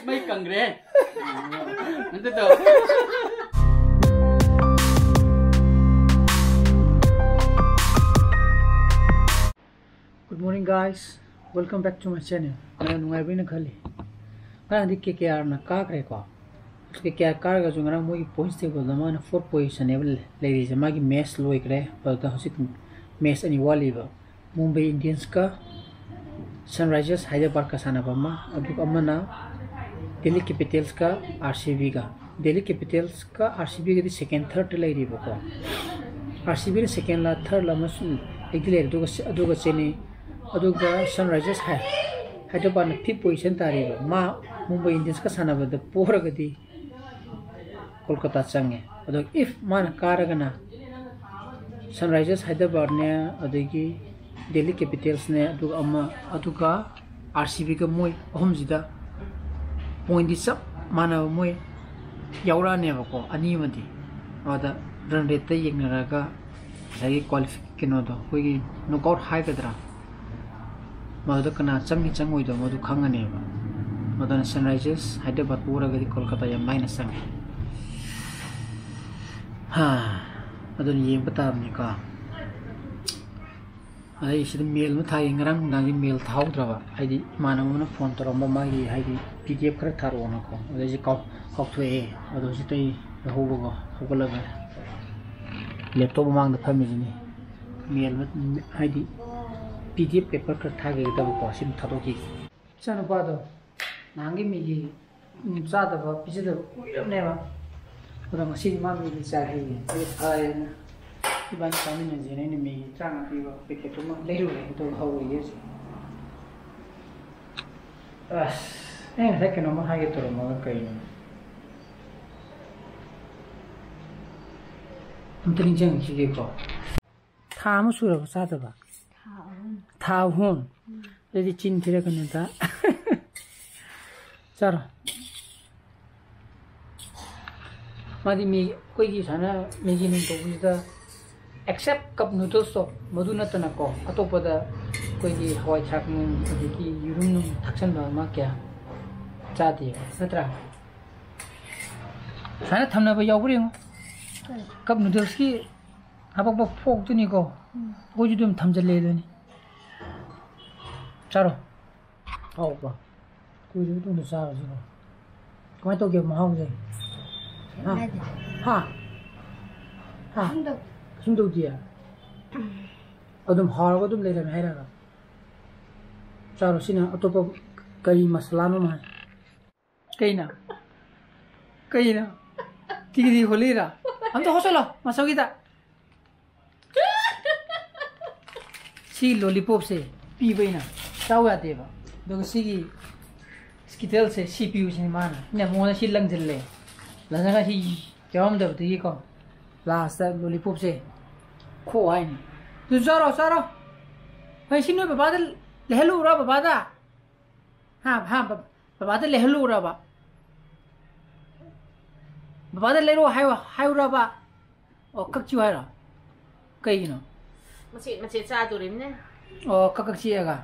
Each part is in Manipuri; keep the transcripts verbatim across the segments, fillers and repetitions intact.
ꯃꯩ ꯀꯪꯈ꯭ꯔꯦ꯫ ꯑꯗꯨꯗꯣ꯫ Good morning, guys. Welcome back to my channel. ꯅꯨꯡꯉꯥꯏꯕ꯭ꯔꯅ ꯈꯜꯂꯤ꯫ ꯉꯔꯥꯡꯗꯤ ꯀꯦ ꯀꯦ ꯑꯥꯔꯅ ꯀꯥꯈ꯭ꯔꯦꯀꯣ꯫ ꯀꯦ ꯀꯦ ꯑꯥꯔ ꯀꯥꯔꯒꯁꯨ ꯉꯔꯥꯡ ꯃꯣꯏꯒꯤ ꯄꯣꯏꯟꯠꯁ ꯇꯦꯕꯜꯗ ꯃꯥꯅ ꯐꯣꯔ ꯄꯣꯖꯤꯁꯟꯅꯦꯕ ꯂꯩꯔꯤꯁꯦ꯫ ꯃꯥꯒꯤ ꯃꯦꯠꯆ ꯂꯣꯏꯈ꯭ꯔꯦ꯫ ꯑꯗꯨꯗ ꯍꯧꯖꯤꯛ ꯃꯦꯠꯆ ꯑꯅꯤ ꯋꯥꯠꯂꯤꯕ꯫ ꯃꯨꯝꯕꯩ ꯏꯟꯗꯤꯌꯟꯁꯀ ꯁꯟꯔꯥꯏꯖꯔꯁ ꯍꯥꯏꯗ꯭ꯔꯕꯥꯗꯀ ꯁꯥꯟꯅꯕ ꯑꯃ, ꯑꯗꯨꯒ ꯑꯃꯅ ꯗꯦꯜꯂꯤ ꯀꯦꯄꯤꯇꯦꯜꯁꯀ ꯑꯥꯔ ꯁꯤ ꯕꯤꯒ꯫ ꯗꯦꯜꯂꯤ ꯀꯦꯄꯤꯇꯦꯜꯁꯀ ꯑꯥꯔ ꯁꯤ ꯕꯤꯒꯗꯤ ꯁꯦꯀꯦꯟ ꯊꯥꯔꯠꯇ ꯂꯩꯔꯤꯕꯀꯣ꯫ ꯑꯥꯔ ꯁꯤ ꯕꯤꯅ ꯁꯦꯀꯦꯟꯂ ꯊꯥꯔꯠꯂ ꯑꯃꯁꯨ ꯂꯩꯗꯤ ꯂꯩꯔꯦ꯫ ꯑꯗꯨꯒ, ꯑꯗꯨꯒ ꯆꯦꯟꯅꯩ꯫ ꯑꯗꯨꯒ ꯁꯟꯔꯥꯏꯖꯔꯁ ꯍꯥꯏ-, ꯍꯥꯏꯗ꯭ꯔꯕꯥꯗꯅ ꯐꯤꯐ ꯄꯣꯖꯤꯁꯟ ꯇꯥꯔꯤꯕ꯫ ꯃꯥ ꯃꯨꯝꯕꯩ ꯏꯟꯗꯤꯌꯟꯁꯀ ꯁꯥꯟꯅꯕꯗ ꯄꯣꯔꯒꯗꯤ ꯀꯣꯜꯀꯇꯥ ꯆꯪꯉꯦ꯫ ꯑꯗꯣ ꯏꯐ ꯃꯥꯅ ꯀꯥꯔꯒꯅ ꯁꯟꯔꯥꯏꯖꯔꯁ ꯍꯥꯏꯗ꯭ꯔꯕꯥꯗꯅꯦ, ꯑꯗꯒꯤ ꯗꯦꯜꯂꯤ ꯀꯦꯄꯤꯇꯦꯜꯁꯅꯦ, ꯑꯗꯨꯒ ꯑꯃ, ꯑꯗꯨꯒ ꯑꯥꯔ ꯁꯤ ꯕꯤꯒ, ꯃꯣꯏ ꯑꯍꯨꯝꯁꯤꯗ ꯄꯣꯏꯟꯗꯤ ꯆꯞ ꯃꯥꯟꯅꯕ ꯃꯣꯏ ꯌꯥꯎꯔꯛꯑꯅꯦꯕꯀꯣ, ꯑꯅꯤ ꯑꯃꯗꯤ꯫ ꯑꯗ ꯔꯟ ꯔꯦꯠꯇ ꯌꯦꯡꯅꯔꯒ ꯉꯁꯥꯏꯒꯤ ꯀ꯭ꯋꯥꯂꯤꯐꯤ-, ꯀꯩꯅꯣꯗꯣ, ꯑꯩꯈꯣꯏꯒꯤ ꯅꯣꯛꯑꯥꯎꯠ ꯍꯥꯏꯒꯗ꯭ꯔꯥ, ꯃꯗꯨꯗ ꯀꯅꯥ ꯆꯪꯅꯤ ꯆꯪꯉꯣꯏꯗꯣ ꯃꯗꯨ ꯈꯪꯉꯅꯦꯕ꯫ ꯑꯗꯨꯅ ꯁꯟꯔꯥꯏꯖꯔꯁ ꯍꯥꯏꯗ꯭ꯔꯕꯥꯗ ꯄꯣꯔꯒꯗꯤ ꯀꯣꯜꯀꯇꯥ ꯌꯥꯝ ꯂꯥꯏꯅ ꯆꯪꯉꯦ꯫ ꯍꯥ, ꯑꯗꯨꯅ ꯌꯦꯡꯕ ꯇꯥꯕꯅꯤꯀꯣ꯫ ꯑꯗꯩ ꯁꯤꯗ ꯃꯦꯜ ꯑꯃ ꯊꯥꯏ, ꯉꯔꯥꯡ ꯅꯨꯡꯗꯥꯡꯗꯤ ꯃꯦꯜ ꯊꯥꯍꯧꯗ꯭ꯔꯕ, ꯍꯥꯏꯗꯤ ꯏꯃꯥꯟꯅꯕ ꯑꯃꯅ ꯐꯣꯟ ꯇꯧꯔꯝꯕ, ꯃꯥꯒꯤ ꯍꯥꯏꯗꯤ ꯄꯤ ꯗꯤ ꯑꯦꯐ ꯈꯔ ꯊꯥꯔꯛꯑꯣꯅꯀꯣ꯫ ꯑꯗꯩ ꯑꯩꯁꯦ ꯀꯥꯎ-, ꯀꯥꯎꯊꯣꯛꯑꯦ꯫ ꯑꯗꯣ ꯍꯧꯖꯤꯛꯇ ꯑꯩ ꯂꯧꯍꯧꯕꯒ ꯍꯧꯒꯠꯂꯒ ꯂꯦꯞꯇꯣꯞ ꯃꯃꯥꯡꯗ ꯐꯝꯃꯤꯁꯤꯅꯤ꯫ ꯃꯦꯜ ꯑꯃ, ꯍꯥꯏꯗꯤ ꯄꯤ ꯗꯤ ꯑꯦꯐ ꯄꯦꯄꯔ ꯈꯔ ꯊꯥꯈꯤꯒꯗꯕꯀꯣ, ꯁꯤꯃ ꯊꯥꯗꯣꯛꯈꯤꯒꯦ꯫ ꯏꯆꯥꯅꯨꯄꯥꯗꯣ ꯅꯍꯥꯟꯒꯤ ꯃꯦꯒꯤ, ꯎꯝ, ꯆꯥꯗꯕ, ꯄꯤꯖꯗꯕ ꯀꯨꯏꯔꯕꯅꯦꯕ꯫ ꯑꯗꯣ ꯉꯁꯤꯗꯤ ꯃꯥ ꯃꯦꯒꯤ ꯆꯥꯒꯦꯌꯦ꯫ ꯑꯩ ꯐꯔꯦꯅ ꯏꯕꯥꯅꯤ ꯆꯥꯃꯤꯟꯅꯁꯦꯅ ꯑꯩꯅ ꯃꯦꯒꯤ ꯇꯔꯥꯃꯉꯥ ꯄꯤꯕ ꯄꯦꯀꯦꯠꯇꯨꯃ ꯂꯩꯔꯨꯔꯦ꯫ ꯑꯗꯨꯒ ꯍꯧꯔꯤꯌꯦ ꯍꯧꯖꯤꯛ꯫ ꯑꯁ, ꯑꯩ ꯉꯁꯥꯏ ꯀꯩꯅꯣꯝꯃ ꯍꯥꯏꯒꯦ ꯇꯧꯔꯝꯃꯒ ꯀꯩꯅꯣ? ꯑꯝꯇ ꯅꯤꯡꯁꯤꯡꯉꯛꯈꯤꯒꯦꯀꯣ꯫ ꯊꯥ ꯑꯃ ꯁꯨꯔꯕ ꯆꯥꯗꯕ? ꯊꯥ ꯑꯍꯨꯝ꯫ ꯊꯥ ꯑꯍꯨꯝ? ꯎꯝ꯫ ꯑꯗꯨꯗꯤ ꯆꯤꯟ ꯊꯤꯔꯛꯀꯅꯨꯗ꯫ ꯆꯥꯔꯣ꯫ ꯃꯥꯗꯤ ꯃꯤ, ꯑꯩꯈꯣꯏꯒꯤ ꯁꯨꯃꯥꯏꯅ ꯃꯦꯒꯤ ꯅꯨꯡ ꯇꯧꯕꯁꯤꯗ, except cup noodles ꯇꯣ, ꯃꯗꯨ ꯅꯠꯇꯅꯀꯣ, ꯑꯇꯣꯞꯄꯗ ꯑꯩꯈꯣꯏꯒꯤ ꯍꯋꯥꯏ ꯊ꯭ꯔꯥꯛ ꯅꯨꯡ, ꯑꯗꯒꯤ ꯌꯦꯔꯨꯝ ꯅꯨꯡ ꯊꯥꯛꯆꯟꯕ ꯑꯃ ꯀꯌꯥ ꯆꯥꯗꯦꯕ, ꯅꯠꯇ꯭ꯔꯥ? ꯁꯨꯃꯥꯏꯅ ꯊꯝꯅꯕ ꯌꯥꯎꯕ꯭ꯔꯥ ꯌꯦꯡꯉꯣ꯫ ꯀꯔꯤ? ꯀꯞ ꯅꯨꯗꯜꯁꯀꯤ ꯍꯥꯄꯛꯄ ꯐꯣꯛꯇꯨꯅꯤꯀꯣ꯫ ꯎꯝ꯫ ꯑꯩꯈꯣꯏꯁꯨ ꯑꯗꯨꯝ ꯊꯝꯖꯜꯂꯦ ꯑꯗꯨꯅꯤ꯫ ꯆꯥꯔꯣ꯫ ꯍꯥꯎꯕ꯭ꯔꯣ? ꯑꯩꯈꯣꯏꯁꯨ ꯑꯗꯨꯝ ꯆꯥꯔꯁꯤꯀꯣ꯫ ꯀꯃꯥꯏꯅ ꯇꯧꯒꯦ ꯃꯍꯥꯎꯁꯦ? ꯍꯥ? ꯈꯦꯠꯅꯗꯦ꯫ ꯍꯥ? ꯍꯥ? ꯀꯩꯁꯨꯝ ꯇꯧꯗꯦ꯫ ꯀꯩꯁꯨꯝ ꯇꯧꯗꯤꯌꯦ? ꯑꯗꯨꯝ ꯍꯥꯎꯔꯒ ꯑꯗꯨꯝ ꯂꯩꯔꯝꯃꯦ ꯍꯥꯏꯔꯒ? ꯆꯥꯔꯣ, ꯁꯤꯅ ꯑꯇꯣꯞꯄ ꯀꯔꯤ ꯃꯁꯥꯂꯥꯅꯣ ꯑꯃ ꯍꯥꯏ꯫ ꯀꯩꯅꯣ? ꯀꯩꯅꯣ? ꯇꯤꯒꯤ ꯇꯤꯒꯤ ꯍꯣꯜꯂꯤꯔꯥ? ꯑꯝꯇ ꯍꯣꯠꯆꯜꯂꯣ, ꯃꯁꯧꯒꯤꯗ꯫ ꯁꯤ ꯂꯣꯂꯤꯄꯣꯞꯁꯦ ꯄꯤꯕ ꯑꯩꯅ, ꯆꯥꯎ ꯌꯥꯗꯦꯕ꯫ ꯑꯗꯨꯒ ꯁꯤꯒꯤ ꯁ꯭ꯀꯤꯇꯜꯁꯦ ꯁꯤ ꯄꯤꯌꯨ ꯁꯤꯅꯤ ꯃꯥꯅ꯫ ꯑꯩꯅ ꯃꯉꯣꯟꯗ ꯁꯤ ꯂꯪꯁꯤꯜꯂꯦ꯫ ꯂꯪꯁꯤꯜꯂꯒ ꯁꯤ ꯌꯥꯎꯔꯝꯗꯕꯗꯒꯤꯀꯣ, ꯂꯥꯁꯇ ꯂꯣꯂꯤꯄꯣꯞꯁꯦ ꯈꯣꯛ ꯍꯥꯏꯅꯤ꯫ "ꯑꯗꯨ ꯆꯥꯔꯣ, ꯆꯥꯔꯣ꯫ ꯍꯣꯏ, ꯁꯤ ꯅꯣꯏ ꯕꯕꯥꯗ ꯂꯩꯍꯜꯂꯨꯔꯣ, ꯕꯕꯥꯗ?" ꯍꯥ, ꯍꯥ, ꯕ-, ꯕꯕꯥꯗ ꯂꯩꯍꯜꯂꯨꯔꯕ? ꯕꯕꯥꯗ ꯂꯩꯔꯛꯑꯣ ꯍꯥꯏꯌꯣ, ꯍꯥꯏꯌꯨꯔꯕ? ꯑꯣ, ꯀꯛꯆꯤꯌꯨ ꯍꯥꯏꯔꯣ? ꯀꯩꯒꯤꯅꯣ? ꯃꯆꯦꯠ ꯃꯆꯦꯠ ꯆꯥꯗꯣꯔꯤꯕꯅꯦ꯫ ꯑꯣ, ꯀꯛ ꯀꯛ ꯆꯤꯛꯑꯒ?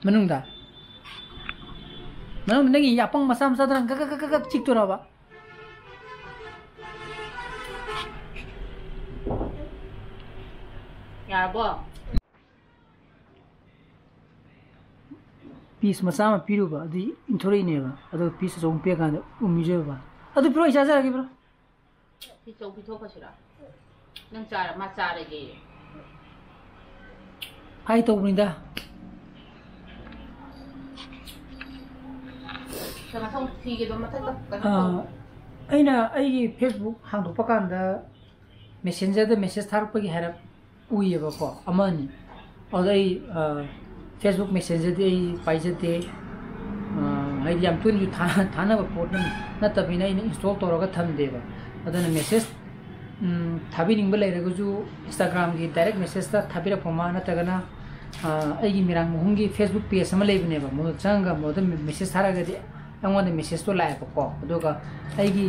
ꯃꯅꯨꯡꯗ? ꯃꯅꯨꯡꯗ ꯅꯪꯒꯤ ꯌꯥꯄꯪ ꯃꯆꯥ ꯃꯆꯥꯗꯨꯅ ꯀꯛ ꯀꯛ ꯀꯛ ꯀꯛ ꯆꯤꯛꯇꯣꯔꯕ? ꯌꯥꯔꯕꯣ? ꯄꯤꯁ ꯃꯆꯥ ꯑꯃ ꯄꯤꯔꯨꯕ, ꯑꯗꯨ ꯏꯟꯊꯣꯔꯛꯏꯅꯦꯕ꯫ ꯑꯗꯨꯒ ꯄꯤꯁ ꯑꯆꯧꯕ ꯄꯤꯔꯀꯥꯟꯗ ꯎꯝꯃꯤꯖꯕ꯫ "ꯑꯗꯨ ꯄꯤꯔꯛꯑꯣ, ꯑꯩ ꯆꯥꯖꯔꯒꯦ, ꯄꯤꯔꯛꯑꯣ꯫" ꯄꯤꯁ ꯑꯆꯧꯕ ꯄꯤꯊꯣꯛꯈ꯭ꯔꯁꯤꯔꯥ? ꯅꯪ ꯆꯥꯔ, ꯃꯥ ꯆꯥꯔꯒꯦ꯫ ꯍꯥꯏ ꯇꯧꯕꯅꯤꯗ꯫ ꯁꯦ, ꯃꯊꯪ ꯐꯤꯒꯤꯗꯣ ꯃꯊꯛꯇ ꯀꯩꯅꯣ ꯑꯥ, ꯇꯧ꯫ ꯑꯩꯅ ꯑꯩꯒꯤ Facebook ꯍꯥꯡꯗꯣꯛꯄ ꯀꯥꯟꯗ Messenger-ꯗ message ꯊꯥꯔꯛꯄꯒꯤ ꯍꯥꯏꯔꯞ ꯎꯏꯌꯦꯕꯀꯣ, ꯑꯃ ꯑꯅꯤ꯫ ꯑꯗꯨꯗ ꯑꯩ, ꯑ, Facebook Messenger-ꯗꯤ ꯑꯩ ꯄꯥꯏꯖꯗꯦ꯫ ꯑ, ꯍꯥꯏꯗꯤ ꯌꯥꯝ ꯇꯣꯏꯅꯁꯨ ꯊꯥ-, ꯊꯥꯅꯕ ꯄꯣꯠ ꯅꯠꯇꯕꯅꯤꯅ ꯑꯩꯅ install ꯇꯧꯔꯒ ꯊꯝꯗꯦꯕ꯫ ꯑꯗꯨꯅ message, ꯎꯝ, ꯊꯥꯕꯤꯅꯤꯡꯕ ꯂꯩꯔꯒꯁꯨ Instagram-ꯒꯤ direct message-ꯇ ꯊꯥꯕꯤꯔꯛꯄ ꯑꯃ, ꯅꯠꯇ꯭ꯔꯒꯅ, ꯑ, ꯑꯩꯒꯤ ꯃꯤꯔꯥꯡ ꯃꯍꯨꯝꯒꯤ Facebook page ꯑꯃ ꯂꯩꯕꯅꯦꯕ, ꯃꯗꯨ ꯆꯪꯉꯒ ꯃꯗꯨꯗ message ꯊꯥꯔꯒꯗꯤ ꯑꯩꯉꯣꯟꯗ message-ꯇꯣ ꯂꯥꯛꯑꯦꯕꯀꯣ꯫ ꯑꯗꯨꯒ ꯑꯩꯒꯤ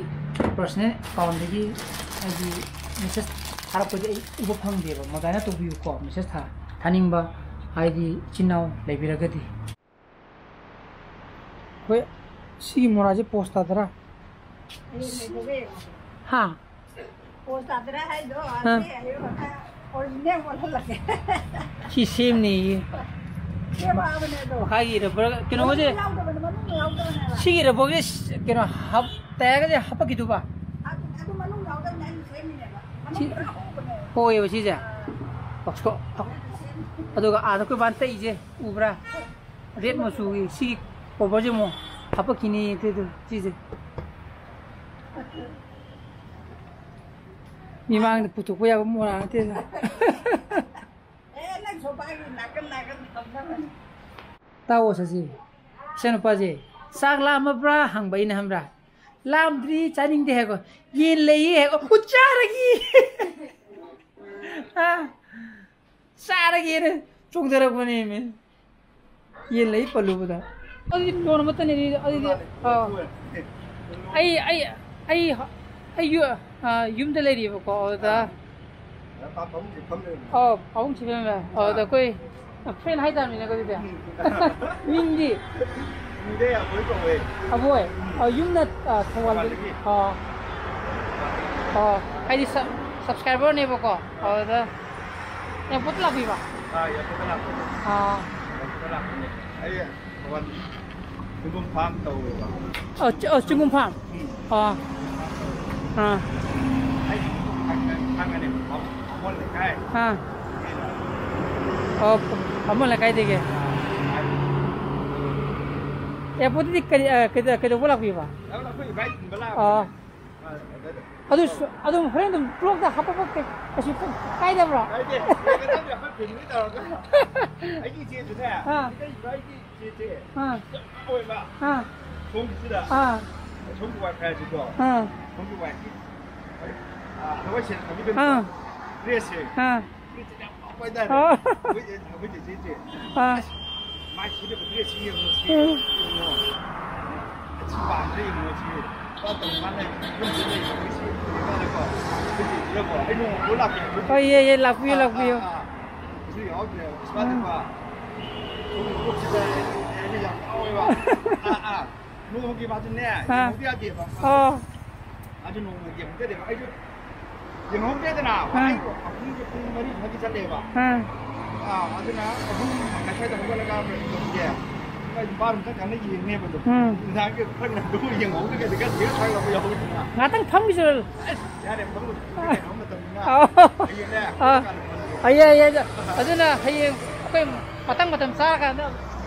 personal account-ꯗꯒꯤ ꯍꯥꯏꯗꯤ message ꯊꯥꯔꯛꯄꯗꯤ ꯑꯩ ꯎꯕ ꯐꯪꯗꯦꯕ꯫ ꯃꯗꯨꯃꯥꯏꯅ ꯇꯧꯕꯤꯌꯨꯀꯣ, message ꯊꯥ-, ꯊꯥꯅꯤꯡꯕ ꯍꯥꯏꯗꯤ ꯏꯆꯤꯟ ꯏꯅꯥꯎ ꯂꯩꯕꯤꯔꯒꯗꯤ꯫ ꯑꯩꯈꯣꯏ ꯁꯤꯒꯤ ꯃꯣꯔꯥꯁꯦ ꯄꯣꯁ ꯇꯥꯗꯔꯥ? ꯍꯥ? ꯄꯣꯁ ꯇꯥꯗꯔꯥ ꯍꯥꯏꯗꯣ? ꯑꯥ꯫ ꯑꯁꯤ ꯑꯣꯔꯤꯖꯤꯅꯦꯜ ꯑꯣꯜꯍꯜꯂꯒꯦ꯫ ꯁꯤ ꯁꯦꯝꯅꯤꯌꯦ꯫ ꯁꯦꯝꯃꯛꯑꯕꯅꯦ ꯑꯗꯣ꯫ ꯃꯈꯥꯒꯤ ꯔꯕꯔ ꯀꯩꯅꯣꯒꯁꯦ꯫ ꯃꯅꯨꯡ ꯌꯥꯎꯗꯕꯅꯦ, ꯃꯅꯨꯡ ꯌꯥꯎꯗꯕꯅꯦꯕ꯫ ꯁꯤꯒꯤ ꯔꯕꯔꯒꯤ ꯀꯩꯅꯣ ꯍꯥꯞ-, ꯇꯌꯥꯔꯒꯁꯦ ꯍꯥꯞꯄꯛꯈꯤꯗꯨꯕ? ꯑꯗꯨ, ꯑꯗꯨ ꯃꯅꯨꯡ ꯌꯥꯎꯗꯕꯅꯦ ꯑꯩꯅ ꯁꯦꯝꯃꯤꯅꯦꯕ꯫ ꯁꯤ ꯃꯅꯨꯡꯗ ꯍꯥꯞꯄꯛꯄꯅꯦ꯫ ꯍꯣꯏꯌꯦꯕ ꯁꯤꯁꯦ꯫ ꯑꯥ꯫ ꯇꯧꯊꯣꯛ-, ꯇꯧ-, ꯑꯗꯨꯒ ꯑꯥꯗ ꯑꯩꯈꯣꯏ ꯕꯥꯅ ꯇꯛꯏꯁꯦ ꯎꯕ꯭ꯔꯥ? ꯔꯦꯠ ꯃꯆꯨꯒꯤ ꯁꯤꯒꯤ ꯀꯣꯚꯔꯁꯦ ꯑꯃꯨꯛ ꯍꯥꯄꯛꯈꯤꯅꯤ ꯑꯗꯨꯗꯣ ꯁꯤꯁꯦ꯫ ꯃꯤꯃꯥꯡꯗ ꯄꯨꯊꯣꯛꯄ ꯌꯥꯕ ꯃꯣꯔꯥ ꯅꯠꯇꯦꯗ꯫ ꯑꯦ, ꯅꯪ ꯁꯣꯐꯥꯒꯤ ꯅꯥꯀꯟ ꯅꯥꯀꯟ ꯊꯝꯅꯕꯅꯤ꯫ ꯇꯥꯎꯑꯣ ꯁꯁꯤ, ꯏꯆꯥꯅꯨꯄꯥꯁꯦ ꯆꯥꯛ ꯂꯥꯝꯃꯕ꯭ꯔꯥ ꯍꯪꯕ ꯑꯩꯅ, ꯈꯪꯕ꯭ꯔꯥ? ꯂꯥꯝꯗ꯭ꯔꯤ, ꯆꯥꯅꯤꯡꯗꯦ ꯍꯥꯏꯀꯣ꯫ ꯌꯦꯟ ꯂꯩꯌꯦ ꯍꯥꯏꯀꯣ꯫ ꯎ, ꯆꯥꯔꯒꯤ꯫ ꯍꯥ? ꯆꯥꯔꯒꯦꯅ ꯆꯣꯡꯊꯔꯛꯄꯅꯦꯃꯤ꯫ ꯌꯦꯟ ꯂꯩ ꯄꯜꯂꯨꯕꯗ꯫ ꯑꯗꯨꯗꯤ ꯂꯣꯟ ꯑꯃꯠꯇꯅꯦ ꯑꯗꯨꯗꯤ, ꯑꯗꯨꯗꯤ, ꯑꯥ꯫ ꯑꯩ, ꯑꯩ, ꯑꯩ, ꯑꯩ ꯌꯨ-, ꯑꯥ, ꯌꯨꯝꯗ ꯂꯩꯔꯤꯕꯀꯣ, ꯑꯗꯨꯗ꯫ ꯑꯥ, ꯐꯃꯨꯡꯁꯦ ꯐꯝ ꯂꯩꯔꯝꯃꯦ꯫ ꯑꯥ, ꯐꯃꯨꯡꯁꯦ ꯐꯝ ꯂꯩꯔꯝꯃꯦ꯫ ꯑꯗꯨꯗ ꯑꯥ꯫ ꯑꯩꯈꯣꯏ ꯐ꯭ꯔꯦꯟ ꯍꯥꯏꯇꯥꯕꯅꯤꯅꯦꯀꯣ ꯑꯗꯨꯗꯤ꯫ ꯎꯝ꯫ ꯃꯤꯡꯗꯤ? ꯃꯤꯡꯗꯤ ꯑꯕꯣꯏ ꯀꯧꯋꯦ꯫ ꯑꯕꯣꯏ? ꯎꯝ꯫ ꯑꯥ, ꯌꯨꯝꯅ, ꯑꯥ, ꯊꯧꯕꯥꯜꯗꯒꯤ? ꯊꯧꯕꯥꯜꯗꯒꯤ꯫ ꯑꯥ꯫ ꯑꯥ, ꯍꯥꯏꯗꯤ ꯁꯕ-, ꯁꯕꯁꯀ꯭ꯔꯥꯏꯕꯔꯅꯦꯕꯀꯣ꯫ ꯑꯥ꯫ ꯑꯗꯨꯗ ꯑꯦꯌꯥꯔꯄꯣꯔꯠꯇ ꯂꯥꯛꯄꯤꯕ? ꯑꯥ, ꯑꯦꯌꯥꯔꯄꯣꯔꯠꯇ ꯂꯥꯛꯄꯅꯦ꯫ ꯑꯥ꯫ ꯑꯦꯌꯥꯔꯄꯣꯔꯠꯇ ꯂꯥꯛꯄꯅꯦ꯫ ꯑꯩ ꯊꯧꯕꯥꯜ ꯆꯤꯡꯒꯨꯝ ꯐꯥꯝ ꯇꯧꯋꯦꯕ꯫ ꯑꯣ, ꯆꯤ-, ꯑꯣ, ꯆꯤꯡꯒꯨꯝ ꯐꯥꯝ? ꯎꯝ꯫ ꯑꯥ꯫ ꯑꯥ꯫ ꯑꯩ ꯈꯪꯉ-, ꯈꯪꯉꯅꯤ, ꯕꯥꯃꯣꯟ ꯂꯩꯀꯥꯏ꯫ ꯑꯥ꯫ ꯑꯣ, ꯕꯥꯃꯣꯟ ꯂꯩꯀꯥꯏꯗꯒꯤ꯫ ꯑꯥ꯫ ꯑꯦꯌꯥꯔꯄꯣꯔꯠꯇꯗꯤ ꯀꯔꯤ, ꯑ, ꯀꯩꯗ-, ꯀꯩꯗꯧꯕ ꯂꯥꯛꯄꯤꯕ? ꯑꯩꯈꯣꯏ ꯏꯕꯥꯏ ꯊꯤꯟꯕ ꯂꯥꯛꯄꯅꯦ꯫ ꯑꯥ꯫ ꯑꯗꯨ ꯁ-, ꯑꯗꯨꯝ ꯍꯣꯔꯦꯟ ꯑꯗꯨꯝ ꯕ꯭ꯂꯣꯛꯇ ꯍꯥꯞꯄꯛꯄ ꯀꯩ-, ꯀꯩꯁꯨ ꯀꯥꯏꯗꯕ꯭ꯔꯣ? ꯀꯥꯏꯗꯦ꯫ ꯀꯩꯅꯣ ꯇꯧꯗꯦ, ꯑꯩꯈꯣꯏ ꯐꯦꯃꯤꯂꯤ ꯇꯧꯔꯒ꯫ ꯑꯩꯒꯤ ꯏꯆꯦꯗꯨꯅꯦ, ꯑꯥ꯫ ꯑꯩꯈꯣꯏ ꯏꯕꯥꯏꯒꯤ ꯏꯆꯦꯁꯦ, ꯑꯥ꯫ ꯌꯥꯝ ꯉꯥꯎꯋꯦꯕ꯫ ꯑꯥ꯫ ꯁꯣꯝꯁꯤꯗ꯫ ꯑꯥ꯫ ꯁꯣꯝꯒꯤ ꯋꯥꯏꯐꯥꯏꯁꯤꯀꯣ꯫ ꯑꯥ꯫ ꯁꯣꯝꯒꯤ ꯋꯥꯏꯐꯥꯏ꯫ ꯑꯥ, ꯊꯃꯣꯏ ꯁꯦꯡꯅ ꯈꯪꯕꯤꯗꯣꯏꯅꯤꯀꯣ꯫ ꯑꯥ꯫ ꯗ꯭ꯔꯦꯁꯁꯦ꯫ ꯑꯥ꯫ ꯍꯥꯏꯇꯥꯔꯦ꯫ ꯑꯣ꯫ ꯑꯩꯈꯣꯏ, ꯑꯩꯈꯣꯏ ꯆꯦꯆꯦꯁꯦ꯫ ꯑꯥ꯫ ꯑꯁ, ꯃꯥꯏ ꯁꯤꯗꯕ dress ꯁꯤ ꯌꯦꯡꯉꯣ, ꯁꯤ ꯎꯝ꯫ ꯌꯦꯡꯉꯣ꯫ ꯑꯁꯤ ꯄꯥꯝꯗ꯭ꯔꯦ ꯌꯦꯡꯉꯣ, ꯁꯤ꯫ ꯃꯥ ꯇꯧ ꯃꯥꯅ ꯌꯨꯝꯗ ꯂꯩꯕꯒꯤ ꯁꯤ ꯌꯦꯡꯉꯒꯀꯣ꯫ ꯑꯩꯈꯣꯏ ꯆꯦꯁꯤꯅꯀꯣ, ꯑꯩ ꯅꯣꯡꯃ ꯄꯨꯔ ꯂꯥꯛꯀꯦ꯫ ꯍꯣꯏ, ꯌꯦ, ꯌꯦ, ꯂꯥꯛꯄꯤꯌꯨ, ꯑꯥ, ꯂꯥꯛꯄꯤꯌꯨ꯫ ꯑꯥ, ꯑꯥ꯫ ꯑꯗꯨ ꯌꯥꯎꯗ꯭ꯔꯦꯕ꯫ ꯏꯁ, ꯃꯥ ꯎꯝ꯫ ꯅꯨꯄꯥ꯫ ꯁꯣꯝꯒꯤ group ꯁꯤꯗ ꯑꯩꯅ ꯌꯥꯝ ꯉꯥꯎꯋꯦꯕ꯫ ꯑꯥ, ꯑꯥ꯫ ꯅꯣꯡꯃꯒꯤ ꯃꯥꯁꯨꯅꯦ, ꯑꯥ꯫ ꯌꯦꯡꯍꯧꯗ ꯌꯥꯗꯦꯕ꯫ ꯑꯣ꯫ ꯑꯗꯨ ꯅꯣꯡꯃꯒꯤ ꯌꯦꯡꯍꯧꯗ ꯌꯥꯗꯦꯕ꯫ ꯑꯩꯁꯨ ꯌꯦꯡꯍꯧꯗꯦꯗꯅ, ꯑꯥ꯫ ꯑꯩ ꯑꯍꯨꯝꯒꯤ ꯄꯨꯡ ꯃꯔꯤ ꯁ꯭ꯋꯥꯏꯒꯤ ꯆꯠꯂꯦꯕ꯫ ꯑꯥ꯫ ꯑꯥ, ꯑꯗꯨꯅ ꯑꯍꯨꯝ ꯃꯈꯥꯏ ꯁ꯭ꯋꯥꯏꯗ ꯍꯧꯒꯠꯂꯒ ꯌꯦꯡꯉꯦ꯫ ꯑꯩ ꯕꯥꯔꯣꯝ ꯆꯠꯀꯥꯟꯗ ꯌꯦꯡꯅꯦꯕ ꯑꯗꯨꯝ꯫ ꯎꯝ꯫ ꯅꯨꯡꯗꯥꯡꯒꯤ ꯈꯔ ꯉꯟꯕ ꯌꯦꯡꯍꯧꯗ꯭ꯔꯒꯗꯤ ꯈꯔ ꯊꯦꯡꯅ ꯊꯥꯒꯠꯂꯛꯄ ꯌꯥꯎꯕꯅꯤꯅ꯫ ꯉꯥꯛꯇꯪ ꯐꯝꯈꯤꯁꯤꯔꯣ? ꯑꯁ, ꯌꯥꯔꯦ, ꯐꯝꯃꯨ꯫ ꯑꯥ꯫ ꯀꯩꯅꯣ ꯃꯇꯝꯅꯤꯅ꯫ ꯑꯥ꯫ ꯍꯌꯦꯡꯅꯦ, ꯑꯥ꯫ ꯀꯥꯟꯗ ꯐꯝꯃꯨ꯫ ꯑꯌꯦ, ꯑꯌꯦ, ꯑꯗꯨ-, ꯑꯗꯨꯅ ꯍꯌꯦꯡ ꯑꯩꯈꯣꯏ ꯃꯇꯥꯡ ꯃꯇꯝ ꯆꯥꯔꯀꯥꯟꯗ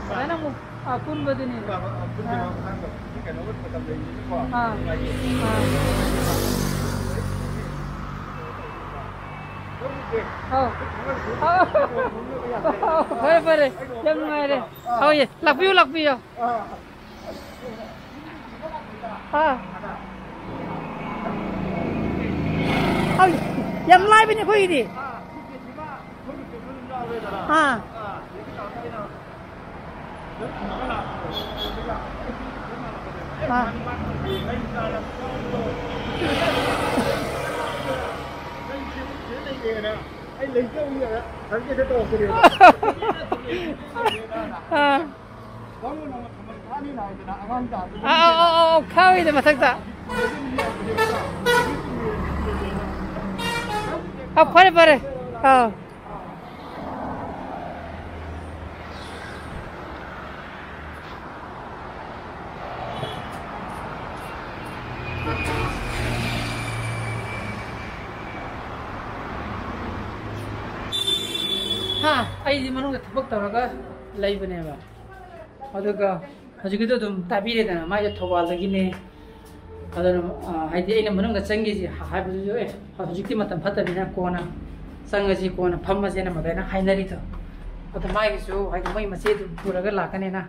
ꯐꯖꯅ ꯑꯃꯨꯛ, ꯑꯥ, ꯄꯨꯟꯕꯗꯨꯅꯤ꯫ ꯑꯥ, ꯑꯥ, ꯄꯨꯟꯕ ꯑꯥ꯫ ꯃꯇꯥꯡꯗꯣ꯫ ꯀꯩꯅꯣ ꯃꯇꯝ ꯂꯩꯔꯤꯅꯤꯀꯣ꯫ ꯑꯥ꯫ ꯅꯨꯡꯉꯥꯏꯌꯦ꯫ ꯑꯥ꯫ ꯐꯝꯃꯨꯁꯦ꯫ ꯑꯥ꯫ ꯐꯝꯃꯨꯁꯦ꯫ ꯑꯥ꯫ ꯑꯥ, ꯐꯔꯦ, ꯐꯔꯦ꯫ ꯌꯥꯝ ꯅꯨꯡꯉꯥꯏꯔꯦ꯫ ꯑꯥ꯫ ꯍꯣꯏ, ꯂꯥꯛꯄꯤꯌꯨ, ꯂꯥꯛꯄꯤꯌꯨ꯫ ꯑꯥ꯫ ꯑꯥ꯫ ꯑꯧ, ꯌꯥꯝ ꯂꯥꯏꯕꯅꯦ ꯑꯩꯈꯣꯏꯒꯤꯗꯤ꯫ ꯑꯥ꯫ ꯑꯥ꯫ ꯑꯩ ꯂꯩꯖꯧ ꯌꯥꯔꯦ꯫ ꯍꯪꯒꯦꯗ ꯇꯧꯔꯛꯄꯅꯦꯕ꯫ ꯑꯥ꯫ ꯅꯪꯅ ꯅꯣꯡꯃ ꯊꯝꯕꯥꯜ ꯁꯥꯠꯅꯤꯅ ꯍꯥꯏꯗꯅ ꯑꯉꯥꯡ ꯇꯥꯗꯅ ꯑꯥ, ꯑꯥ, ꯑꯥ, ꯑꯥ, ꯈꯥꯎꯏꯅꯦ ꯃꯊꯛꯇ꯫ ꯑꯥ, ꯐꯔꯦ, ꯐꯔꯦ꯫ ꯑꯥ꯫ ꯍꯥ, ꯑꯩꯗꯤ ꯃꯅꯨꯡꯗ ꯊꯕꯛ ꯇꯧꯔꯒ ꯂꯩꯕꯅꯦꯕ꯫ ꯑꯗꯨꯒ ꯍꯧꯖꯤꯛꯀꯤꯗꯣ ꯑꯗꯨꯝ ꯇꯥꯕꯤꯔꯦꯗꯅ, ꯃꯥꯏꯗꯣ ꯊꯧꯕꯥꯜꯗꯒꯤꯅꯦ꯫ ꯑꯗꯨꯅ, ꯑ, ꯍꯥꯏꯗꯤ ꯑꯩꯅ ꯃꯅꯨꯡꯗ ꯆꯪꯒꯦꯁꯤ ꯍꯥꯏꯕꯗꯨꯁꯨ, "ꯑꯦ, ꯍꯧꯖꯤꯛꯇꯤ ꯃꯇꯝ ꯐꯠꯇꯕꯅꯤꯅ ꯀꯣꯟꯅ ꯆꯪꯉꯁꯤ, ꯀꯣꯟꯅ ꯐꯝꯃꯁꯦꯅ" ꯃꯗꯥꯏꯅ ꯍꯥꯏꯅꯔꯤꯗꯣ꯫ ꯑꯗꯣ ꯃꯥꯒꯤꯁꯨ ꯍꯥꯏꯗꯤ ꯃꯣꯏ ꯃꯆꯦ ꯑꯗꯨꯝ ꯄꯨꯔꯒ ꯂꯥꯛꯀꯅꯦꯅ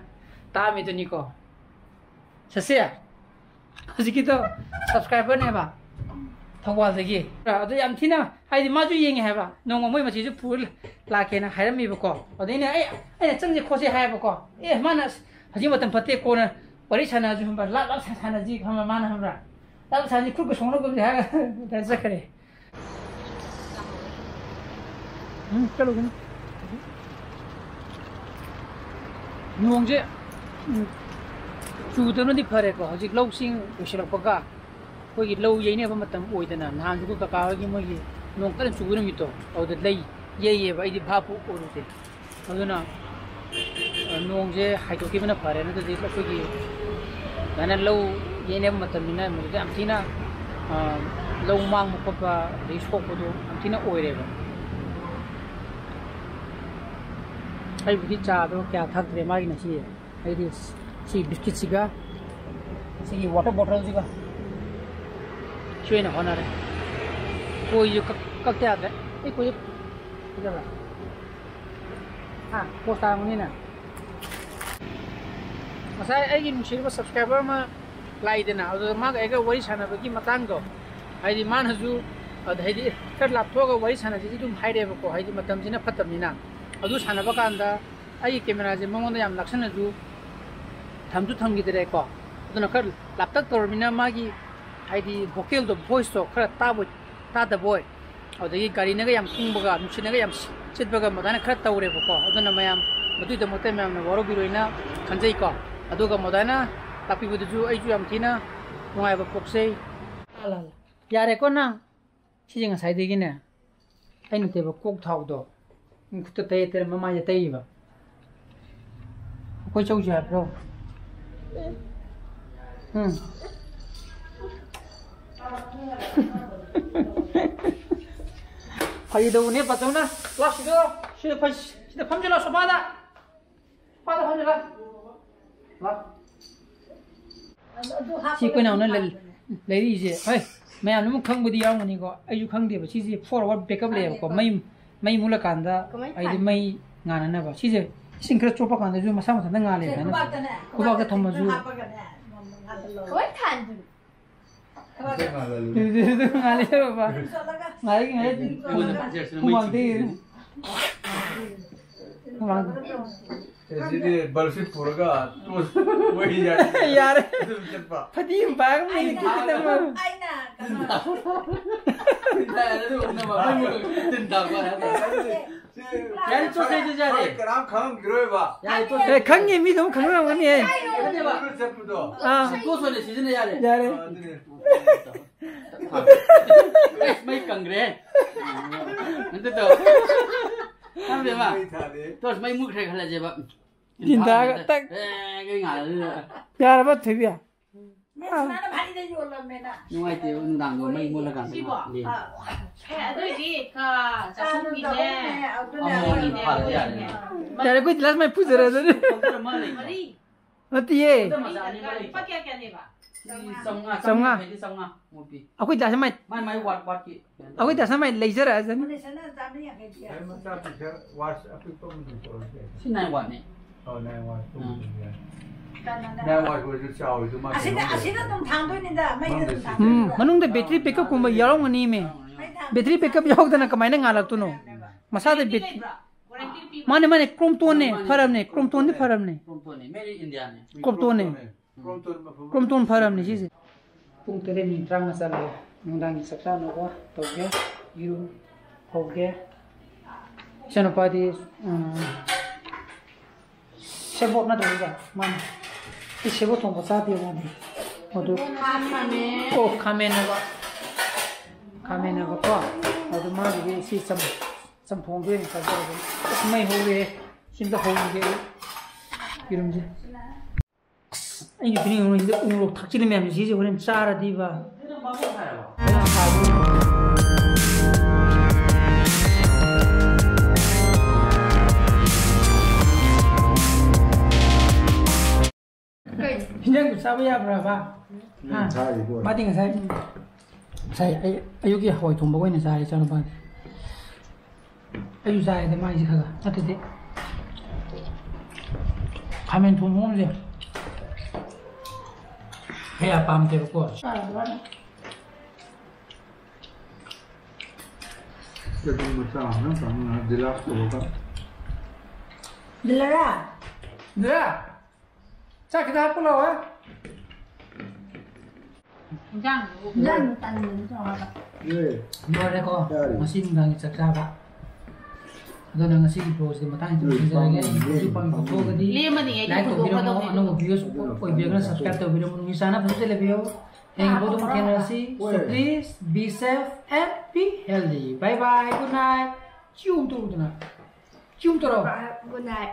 ꯇꯥꯛꯑꯝꯃꯤꯗꯨꯅꯤꯀꯣ꯫ ꯆꯠꯁꯦ꯫ ꯍꯧꯖꯤꯛꯀꯤꯗꯣ subscriberꯅꯦꯕ, ꯊꯧꯕꯥꯜꯗꯒꯤ꯫ ꯑꯗꯨ ꯌꯥꯝ ꯊꯤꯅ, ꯍꯥꯏꯗꯤ, ꯃꯥꯁꯨ ꯌꯦꯡꯉꯦ ꯍꯥꯏꯕ, ꯅꯣꯡꯃ ꯃꯣꯏ ꯃꯆꯦꯁꯨ ꯄꯨꯔ ꯂꯥꯛꯀꯦꯅ ꯍꯥꯏꯔꯝꯃꯤꯕꯀꯣ꯫ ꯑꯗꯩꯅꯦ ꯑꯩ, ꯑꯩꯅ ꯆꯪꯁꯦ ꯈꯣꯠꯁꯦ ꯍꯥꯏꯕꯀꯣ꯫ ꯑꯦ, ꯃꯥꯅ, "ꯑꯁ, ꯍꯧꯖꯤꯛ ꯃꯇꯝ ꯐꯠꯇꯦ, ꯀꯣꯟꯅ ꯋꯥꯔꯤ ꯁꯥꯟꯅꯔꯁꯨ" ꯈꯪꯕ꯭ꯔꯥ, "ꯂꯥꯞ ꯂꯥꯞ ꯁꯥꯟꯅꯁꯤ" ꯈꯪꯕ꯭ꯔꯥ, ꯃꯥꯅ ꯈꯪꯕ꯭ꯔꯥ, "ꯂꯥꯞ ꯁꯥꯟꯅꯁꯤ, ꯈꯨꯠꯀ ꯁꯣꯛꯅꯒꯨꯝꯁꯤ" ꯍꯥꯏꯔꯒ ꯆꯠꯈ꯭ꯔꯦ꯫ ꯎꯝ, ꯆꯠꯂꯨꯒꯅꯤ꯫ ꯅꯣꯡꯁꯦ, ꯎꯝ, ꯆꯨꯗꯕꯅꯗꯤ ꯐꯔꯦꯀꯣ꯫ ꯍꯧꯖꯤꯛ ꯂꯧꯁꯤꯡ ꯂꯣꯏꯁꯤꯜꯂꯛꯄꯒ ꯑꯩꯈꯣꯏꯒꯤ ꯂꯧ ꯌꯩꯅꯕ ꯃꯇꯝ ꯑꯣꯏꯗꯅ, ꯅꯍꯥꯟꯁꯨ ꯑꯩꯈꯣꯏ ꯀꯀꯥ ꯍꯣꯏꯒꯤ ꯃꯣꯏꯒꯤ ꯅꯣꯡ ꯀꯟꯅ ꯆꯨꯕ ꯅꯨꯃꯤꯠꯇꯣ, ꯑꯗꯨꯗ ꯂꯩ ꯌꯩꯌꯦꯕ꯫ ꯑꯩꯗꯤ ꯚꯥꯞꯄꯨ ꯑꯣꯏꯔꯨꯗꯦ꯫ ꯑꯗꯨꯅ, ꯑ, ꯅꯣꯡꯁꯦ ꯍꯥꯏꯗꯣꯛꯈꯤꯕꯅ ꯐꯔꯦ, ꯅꯠꯇ꯭ꯔꯗꯤ ꯑꯩꯈꯣꯏꯒꯤ ꯑꯗꯨꯃꯥꯏꯅ ꯂꯧ ꯌꯩꯅꯕ ꯃꯇꯝꯅꯤꯅ ꯃꯗꯨꯗ ꯌꯥꯝ ꯊꯤꯅ, ꯑ, ꯂꯧ ꯃꯥꯡꯕ ꯈꯣꯠꯄ ꯑꯗꯩ ꯁꯣꯛꯄꯗꯣ ꯌꯥꯝ ꯊꯤꯅ ꯑꯣꯏꯔꯦꯕ꯫ ꯑꯩꯕꯨꯗꯤ ꯆꯥꯗꯣ ꯀꯌꯥ ꯊꯛꯇ꯭ꯔꯦ ꯃꯥꯒꯤ ꯉꯁꯤ꯫ ꯑꯩꯗꯤ ꯁꯤ ꯕꯤꯁꯀꯤꯠꯁꯤꯒ ꯁꯤꯒꯤ ꯋꯥꯇꯔ ꯕꯣꯇꯜꯁꯤꯒ ꯁꯤ ꯑꯣꯏꯅ ꯍꯣꯠꯅꯔꯦ꯫ ꯀꯣꯏꯁꯨ ꯀꯛ-, ꯀꯛꯇ ꯌꯥꯗ꯭ꯔꯦ꯫ ꯑꯩ ꯀꯣꯏꯁꯦ ꯐꯖꯕ꯭ꯔꯥ? ꯍꯥ? ꯄꯣꯁ ꯇꯥꯔꯝꯒꯅꯤꯅ꯫ ꯉꯁꯥꯏ ꯑꯩꯒꯤ ꯅꯨꯡꯁꯤꯔꯕ subscriber ꯑꯃ ꯂꯥꯛꯏꯗꯅ, ꯑꯗꯨꯗ ꯃꯥꯒ ꯑꯩꯒ ꯋꯥꯔꯤ ꯁꯥꯟꯅꯕꯒꯤ ꯃꯇꯥꯡꯗꯣ, ꯍꯥꯏꯗꯤ ꯃꯥꯅꯁꯨ, ꯑꯗ ꯍꯥꯏꯗꯤ ꯈꯔ ꯂꯥꯞꯊꯣꯛꯑꯒ ꯋꯥꯔꯤ ꯁꯥꯟꯅꯁꯤꯗꯤ ꯑꯗꯨꯝ ꯍꯥꯏꯔꯦꯕꯀꯣ, ꯍꯥꯏꯗꯤ ꯃꯇꯝꯁꯤꯅ ꯐꯠꯇꯕꯅꯤꯅ꯫ ꯑꯗꯨ ꯁꯥꯟꯅꯕ ꯀꯥꯟꯗ ꯑꯩꯒꯤ ꯀꯦꯃꯦꯔꯥꯁꯦ ꯃꯉꯣꯟꯗ ꯌꯥꯝ ꯅꯛꯁꯟꯅꯁꯨ ꯊꯝꯁꯨ ꯊꯝꯈꯤꯗ꯭ꯔꯦꯀꯣ꯫ ꯑꯗꯨꯅ ꯈꯔ ꯂꯥꯞꯇꯛ ꯇꯧꯔꯕꯅꯤꯅ ꯃꯥꯒꯤ ꯍꯥꯏꯗꯤ vocalꯗꯣ, voiceꯇꯣ ꯈꯔ ꯇꯥꯕꯣꯏ ꯇꯥꯗꯕꯣꯏ, ꯑꯗꯨꯗꯒꯤ ꯒꯥꯔꯤꯅꯒ ꯌꯥꯝ ꯎꯪꯕꯒ, ꯅꯨꯡꯁꯤꯠꯅꯒ ꯌꯥꯝ ꯁꯤꯠꯄꯒ, ꯑꯗꯨꯃꯥꯏꯅ ꯈꯔ ꯇꯧꯔꯦꯕꯀꯣ꯫ ꯑꯗꯨꯅ ꯃꯌꯥꯝ, ꯃꯗꯨꯒꯤꯗꯃꯛꯇ ꯃꯌꯥꯝꯅ ꯋꯥꯔꯧꯕꯤꯔꯣꯏꯅ ꯈꯟꯖꯩꯀꯣ꯫ ꯑꯗꯨꯒ ꯃꯣꯗꯥꯏꯅ ꯇꯥꯛꯄꯤꯕꯗꯨꯁꯨ ꯑꯩꯁꯨ ꯌꯥꯝ ꯊꯤꯅ ꯅꯨꯡꯉꯥꯏꯕ ꯄꯣꯛꯆꯩ꯫ ꯌꯥꯔꯦꯀꯣ ꯅꯪ? ꯁꯤꯁꯦ ꯉꯁꯥꯏꯗꯒꯤꯅꯦ ꯑꯩꯅ ꯇꯩꯕ ꯀꯣꯛ ꯊꯥꯎꯗꯣ ꯈꯨꯠꯇ ꯇꯩ ꯇꯩꯔ ꯃꯃꯥꯏꯗ ꯇꯩꯔꯤꯕ꯫ ꯑꯩꯈꯣꯏ ꯆꯧꯁꯦ ꯍꯥꯏꯕ꯭ꯔꯣ? ꯎꯝ꯫ ꯐꯥꯒꯤ ꯇꯧꯕꯅꯦ, ꯄꯥꯆꯧꯅ꯫ ꯂꯥꯎ, ꯁꯤꯗ ꯂꯥꯎ꯫ ꯁꯤꯗ ꯐ-, ꯁꯤꯗ ꯐꯝꯁꯤ ꯂꯥꯎ, ꯁꯣꯐꯥꯗ꯫ ꯁꯣꯐꯥꯗ ꯐꯝꯁꯤ ꯂꯥꯎ꯫ ꯂꯥꯎ꯫ ꯁꯤ ꯑꯩꯈꯣꯏ ꯅꯥꯎꯅ ꯂꯩ-, ꯂꯩꯔꯛꯏꯁꯦ꯫ ꯍꯣꯏ, ꯃꯌꯥꯝꯅ ꯑꯃꯨꯛ ꯈꯪꯕꯗꯤ ꯌꯥꯎꯔꯝꯒꯅꯤꯀꯣ, ꯑꯩꯁꯨ ꯈꯪꯗꯦꯕ꯫ ꯁꯤꯁꯦ four watt backup ꯂꯩꯌꯦꯕꯀꯣ꯫ ꯃꯩ, ꯃꯩ ꯃꯨꯠꯂꯀꯥꯟꯗ ꯀꯃꯥꯏꯅ ꯍꯥꯏꯗꯤ ꯊꯥꯟ-, ꯃꯩ ꯉꯥꯟꯅꯅꯕ꯫ ꯁꯤꯁꯦ ꯏꯁꯤꯡ ꯈꯔ ꯆꯣꯠꯄ ꯀꯥꯟꯗꯁꯨ ꯃꯁꯥ ꯃꯊꯟꯇ ꯉꯥꯜꯂꯦ ꯁꯦ, ꯍꯥꯏꯅ꯫ ꯈꯨꯕꯥꯛꯇꯅꯦ, ꯈꯨꯕꯥꯛꯇ ꯈꯨꯕꯥꯛꯇ ꯊꯝꯃꯁꯨ꯫ ꯏꯁꯤꯡ ꯍꯥꯞꯄꯒꯅꯦ, ꯉꯥꯜꯍꯜꯂꯣ꯫ ꯀꯃꯥꯏꯅ ꯊꯥꯟꯗꯣꯏꯅꯣ? ꯉꯥꯜꯍꯜꯂꯣ꯫ ꯉꯥꯜꯂꯦ ꯕꯕꯥ꯫ ꯆꯠꯂꯒ ꯉꯥꯜꯂꯦ, ꯉꯥꯜꯂꯦ꯫ ꯏꯁꯤꯡ ꯆꯣꯠꯂꯒ ꯍꯨꯃꯥꯡꯗꯒꯤ꯫ ꯍꯨꯃꯥꯡ꯫ ꯑꯦ, ꯁꯤꯗꯤ ꯕꯜꯕꯁꯤ ꯄꯨꯔꯒ ꯇꯣꯁ ꯑꯣꯏ ꯌꯥꯏ꯫ ꯌꯥꯔꯦ꯫ ꯑꯗꯨꯝ ꯆꯠꯄ꯫ ꯐꯗꯤ ꯑꯃ ꯄꯥꯏꯔꯒ ꯃꯩ ꯑꯩꯅ, ꯈꯤꯇꯪ ꯑꯃ꯫ ꯑꯩꯅ ꯀꯩꯅꯣ꯫ ꯇꯤꯟ ꯇꯥꯔꯦ, ꯑꯗꯨ ꯎꯅꯕ꯫ ꯃꯩ ꯃꯨꯠꯂꯒ ꯇꯤꯟ ꯇꯥꯔꯛꯄ ꯍꯥꯏ ꯇꯥꯔꯦ꯫ ꯌꯥꯔꯦ, ꯇꯣꯛꯁꯦ, ꯑꯗꯨꯗꯤ ꯌꯥꯔꯦ꯫ ꯍꯣꯏ, ꯀꯅꯥꯝ ꯈꯪꯉꯝꯈꯤꯔꯣꯏꯕ꯫ ꯌꯥꯔꯦ, ꯇꯣꯛꯁꯦ꯫ ꯑꯦ, ꯈꯪꯉꯦ, ꯃꯤ ꯑꯗꯨꯝ ꯈꯪꯅꯔꯝꯒꯅꯤ, ꯑꯦ꯫ ꯅꯠꯇꯦꯕ꯫ ꯀꯣꯏꯕ ꯆꯠꯄꯗꯣ꯫ ꯑꯥ꯫ ꯇꯣꯁ ꯑꯣꯏꯅ ꯁꯤꯖꯤꯟꯅ ꯌꯥꯔꯦ꯫ ꯌꯥꯔꯦ꯫ ꯑꯥ, ꯑꯗꯨꯅꯦ꯫ ꯑꯩꯁ, ꯃꯩ ꯀꯪꯈ꯭ꯔꯦ꯫ ꯑꯝꯇ ꯇꯧ꯫ ꯈꯪꯗꯦꯕ꯫ ꯃꯩ ꯊꯥꯗꯦ꯫ ꯇꯣꯁ ꯃꯩ ꯃꯨꯠꯈ꯭ꯔꯦ ꯈꯜꯂꯁꯦꯕ꯫ ꯇꯤꯟ ꯇꯥꯔꯒ ꯇꯛ꯫ ꯑꯦ, ꯀꯩ ꯉꯥꯏꯔꯗꯣꯏꯅꯣ? ꯌꯥꯔꯕ, ꯊꯣꯏꯕꯤ? ꯃꯦꯁꯅꯥꯅ ꯚꯥꯔꯤꯗ ꯌꯣꯜꯂꯝꯃꯦꯅ꯫ ꯅꯨꯡꯉꯥꯏꯇꯦꯕ, ꯅꯨꯡꯗꯥꯡꯗꯣ ꯃꯩ ꯃꯨꯠꯂꯀꯥꯟꯗ꯫ ꯁꯤꯕꯣ? ꯑꯥ꯫ ꯑꯦ, ꯑꯗꯨꯏꯗꯤ, ꯀ-, ꯆꯥꯛꯈꯨꯝꯒꯤꯅꯦ꯫ ꯆꯥꯛꯈꯨꯝꯅꯦ, ꯑꯗꯨꯅꯦ, ꯑꯃꯣꯝꯒꯤ ꯑꯗꯨꯅꯦ, ꯐꯥꯜꯂꯦ, ꯑꯗꯨꯅꯦ꯫ ꯌꯥꯔꯦ꯫ ꯌꯥꯔꯦ, ꯑꯩꯈꯣꯏ ꯒꯤꯂꯥꯁ ꯃꯩ ꯄꯨꯖꯔꯦ ꯑꯗꯨꯗꯤ꯫ ꯀꯧꯇꯥ ꯑꯃ ꯂꯩ꯫ ꯃꯔꯤ꯫ ꯅꯠꯇꯤꯌꯦ꯫ ꯀꯧꯇꯥ ꯃꯆꯥ ꯑꯅꯤ ꯑꯃ ꯂꯩ꯫ ꯂꯨꯄꯥ ꯀꯌꯥ ꯀꯌꯥꯅꯦꯕ? ꯆꯥꯝꯃꯉꯥ꯫ ꯆꯥꯝꯃꯉꯥ꯫ ꯆꯥꯝꯃꯔꯤ ꯌꯥꯡꯈꯩꯗꯤ ꯆꯥꯝꯃꯉꯥ ꯃꯨꯛ ꯄꯤ꯫ ꯑꯩꯈꯣꯏ ꯒꯤꯂꯥꯁ ꯃꯩ꯫ ꯃꯥꯏ, ꯃꯥꯏ ꯋꯥꯠ, ꯋꯥꯠꯀꯤ꯫ ꯑꯩꯈꯣꯏ ꯒꯤꯂꯥꯁ ꯃꯩ ꯂꯩꯖꯔꯛꯑꯁꯅꯤ꯫ ꯃꯅꯤꯁꯅ ꯆꯥꯝꯃꯔꯤ ꯌꯥꯡꯈꯩ ꯄꯤ꯫ ꯒꯥꯔꯤ ꯃꯆꯥ ꯄꯤꯁꯦ ꯋꯥꯁ ꯑꯄꯤꯛꯄ ꯑꯃ ꯑꯗꯨꯝ ꯄꯨꯔꯛꯑꯁꯦ꯫ ꯁꯤ ꯅꯥꯏꯟ ꯋꯥꯠꯅꯦ꯫ ꯑꯣ, ꯅꯥꯏꯟ ꯋꯥꯠ ꯎꯝ꯫ ꯄꯨꯔꯛꯑꯁꯦ꯫ ꯀꯅꯥꯅ? ꯅꯥꯏꯟ ꯋꯥꯠ ꯑꯣꯏꯔꯁꯨ ꯆꯥꯎꯔꯁꯨ ꯃꯥ ꯑꯁꯤꯗ, ꯀꯩꯅꯣꯝ ꯑꯁꯤꯗ ꯂꯩꯕꯅꯦ꯫ ꯑꯗꯨꯝ ꯊꯥꯡꯗꯣꯏꯅꯤꯗ, ꯃꯩꯗ ꯈꯪꯗꯦ, ꯑꯗꯨꯝ ꯁꯤ ꯊꯥꯡꯗꯣꯏꯅꯤꯗ꯫ ꯎꯝ, ꯃꯅꯨꯡꯗ ꯕꯦꯇ꯭ꯔꯤ ꯕꯦꯛꯀꯞꯀꯨꯝꯕ ꯌꯥꯎꯔꯝꯒꯅꯤꯃꯦ꯫ ꯃꯩ ꯊꯥꯡꯗꯣꯏꯅꯤꯗ꯫ ꯕꯦꯇ꯭ꯔꯤ ꯕꯦꯛꯀꯞ ꯌꯥꯎꯗꯅ ꯀꯃꯥꯏꯅ ꯉꯥꯜꯂꯛꯇꯣꯏꯅꯣ? ꯃꯁꯥꯗ ꯕꯦꯇ꯭ꯔꯤ ꯕꯦꯠ-, ꯂꯩꯕ꯭ꯔꯥ? ꯋꯥꯔꯦꯟꯇꯤ ꯄꯤꯕ꯭ꯔꯥ? ꯃꯥꯅꯦ, ꯃꯥꯅꯦ, ꯀ꯭ꯔꯣꯝꯇꯣꯟꯅꯦ, ꯃꯥꯅꯦ, ꯐꯔꯕꯅꯦ, ꯀ꯭ꯔꯣꯝꯇꯣꯟꯅꯦ, ꯐꯔꯕꯅꯦ꯫ ꯀ꯭ꯔꯣꯝꯇꯣꯟꯅꯦ, made in Indiaꯅꯦ꯫ ꯀ꯭ꯔꯣꯝꯇꯣꯟꯅꯦ꯫ ꯀ꯭ꯔꯣꯝꯇꯣꯟꯅꯦ꯫ ꯀ꯭ꯔꯣꯝꯇꯣꯟ ꯃꯐꯝ꯫ ꯀ꯭ꯔꯣꯝꯇꯣꯟ ꯐꯔꯕꯅꯦ ꯁꯤꯁꯦ꯫ ꯄꯨꯡ ꯇꯔꯦꯠ ꯃꯤꯅꯤꯠ ꯇꯔꯥꯃꯉꯥ ꯆꯠꯂꯦ꯫ ꯅꯨꯡꯗꯥꯡꯒꯤ ꯆꯥꯛ ꯆꯥꯅꯕ ꯇꯧꯒꯦ꯫ ꯌꯦꯔꯨꯝ ꯍꯧꯒꯦ꯫ ꯏꯆꯥꯅꯨꯄꯥꯗꯤ, ꯎꯝ, ꯁꯦꯕꯣꯠ ꯅꯠꯇ꯭ꯔꯣ ꯁꯤꯁꯦ? ꯃꯥꯅꯦ꯫ ꯁꯤ ꯁꯦꯕꯣꯠ ꯊꯣꯡꯕ ꯆꯥꯗꯦ ꯃꯥꯗꯤ꯫ ꯑꯗꯨ ꯈꯥꯃꯦꯟ꯫ ꯑꯣ, ꯈꯥꯃꯦꯟ ꯍꯥꯏꯕ꯫ ꯈꯥꯃꯦꯟ ꯍꯥꯏꯕꯀꯣ꯫ ꯑꯗꯨ ꯃꯥꯒꯤꯗꯤ ꯁꯤ ꯆꯝ-, ꯆꯝꯊꯣꯡꯗ ꯑꯣꯏꯅ ꯆꯥꯖꯔꯒꯦ꯫ ꯑꯁ, ꯃꯩ ꯍꯧꯔꯦ꯫ ꯁꯤꯝꯇ ꯍꯧꯔꯒꯦ ꯑꯩ꯫ ꯌꯦꯔꯨꯝꯁꯦ꯫ ꯑꯁ, ꯑꯩꯅ ꯄꯤꯅꯤꯡꯉꯤꯕꯁꯤꯗ ꯎꯃꯣꯔꯣꯛ ꯊꯥꯛꯆꯤꯜꯂꯤ ꯃꯌꯥꯝꯁꯦ, ꯁꯤꯁꯦ ꯍꯣꯔꯦꯟ ꯆꯥꯔꯗꯤꯕ꯫ ꯍꯤꯟꯖꯥꯡꯗꯨ ꯆꯥꯕ ꯌꯥꯕ꯭ꯔꯕ? ꯍꯥ? ꯃꯥꯗꯤ ꯉꯁꯥꯏ, ꯉꯁꯥꯏ ꯑꯩ ꯑꯌꯨꯛꯀꯤ ꯍꯋꯥꯏ ꯊꯣꯡꯕꯒ ꯑꯣꯏꯅ ꯆꯥꯔꯦ, ꯏꯆꯥꯅꯨꯄꯥꯗꯤ꯫ ꯑꯩꯁꯨ ꯆꯥꯏꯗ ꯃꯥꯏꯁꯦ ꯈꯔ ꯈꯔ꯫ ꯅꯠꯇ꯭ꯔꯗꯤ ꯈꯥꯃꯦꯟ ꯊꯣꯡꯕꯒꯨꯝꯁꯦ ꯀꯌꯥ ꯄꯥꯝꯗꯦꯕꯀꯣ꯫ ꯆꯥꯔꯕ꯭ꯔꯥ? ꯆꯒꯨꯝ ꯃꯆꯥ ꯑꯃ ꯅꯠꯇ꯭ꯔꯒ ꯖꯤꯂꯥ ꯇꯧꯔꯒ꯫ ꯗꯤꯂꯔꯥ? ꯗꯤꯂꯔꯥ? ꯆꯥꯛ ꯈꯤꯇ ꯍꯥꯞꯄꯨ ꯂꯥꯛꯑꯣ꯫ ꯏꯟꯖꯥꯡꯗꯨꯕꯨ ꯏꯟꯖꯥꯡꯗꯣ ꯇꯟꯕꯗꯤ ꯇꯧꯔꯒ ꯂꯣꯏꯔꯦꯀꯣ ꯌꯥꯔꯦ꯫ ꯉꯁꯤ ꯅꯨꯡꯗꯥꯡꯒꯤ ꯆꯥꯛ ꯆꯥꯕ꯫ ꯑꯗꯨꯅ ꯉꯁꯤꯒꯤ ꯕ꯭ꯂꯣꯛꯁꯤꯗꯤ ꯃꯇꯥꯡꯁꯤꯗ ꯂꯣꯏꯁꯤꯟꯖꯔꯒꯦ꯫ ꯑꯩ ꯌꯨꯝ ꯄꯥꯟꯕ ꯊꯣꯛꯑꯒꯗꯤ ꯂꯦꯝꯃꯅꯤ ꯑꯩꯗꯤ ꯂꯥꯏꯛ ꯇꯧꯕꯤꯔꯝꯃꯣ, ꯍꯨꯟꯗꯣꯛꯀꯗꯧꯅꯤ꯫ ꯑꯅꯧꯕ ꯚꯤꯌꯨꯁ ꯑꯣꯏꯕꯤꯔꯒꯅ ꯁꯕꯁꯀ꯭ꯔꯥꯏꯕ ꯇꯧꯕꯤꯔꯝꯃꯣ꯫ ꯅꯨꯡꯁꯤ ꯆꯥꯟꯅ ꯐꯖꯅ ꯂꯩꯕꯤꯌꯣ꯫ ꯍꯌꯦꯡ ꯄꯣꯠꯇꯨ ꯊꯦꯡꯅꯔꯁꯤ꯫ So please be safe and be healthy. Bye bye. Good night. ꯆꯤꯎꯝ ꯇꯧꯗꯅ꯫ ꯆꯤꯎꯝ ꯇꯧꯔꯣ꯫ Good night.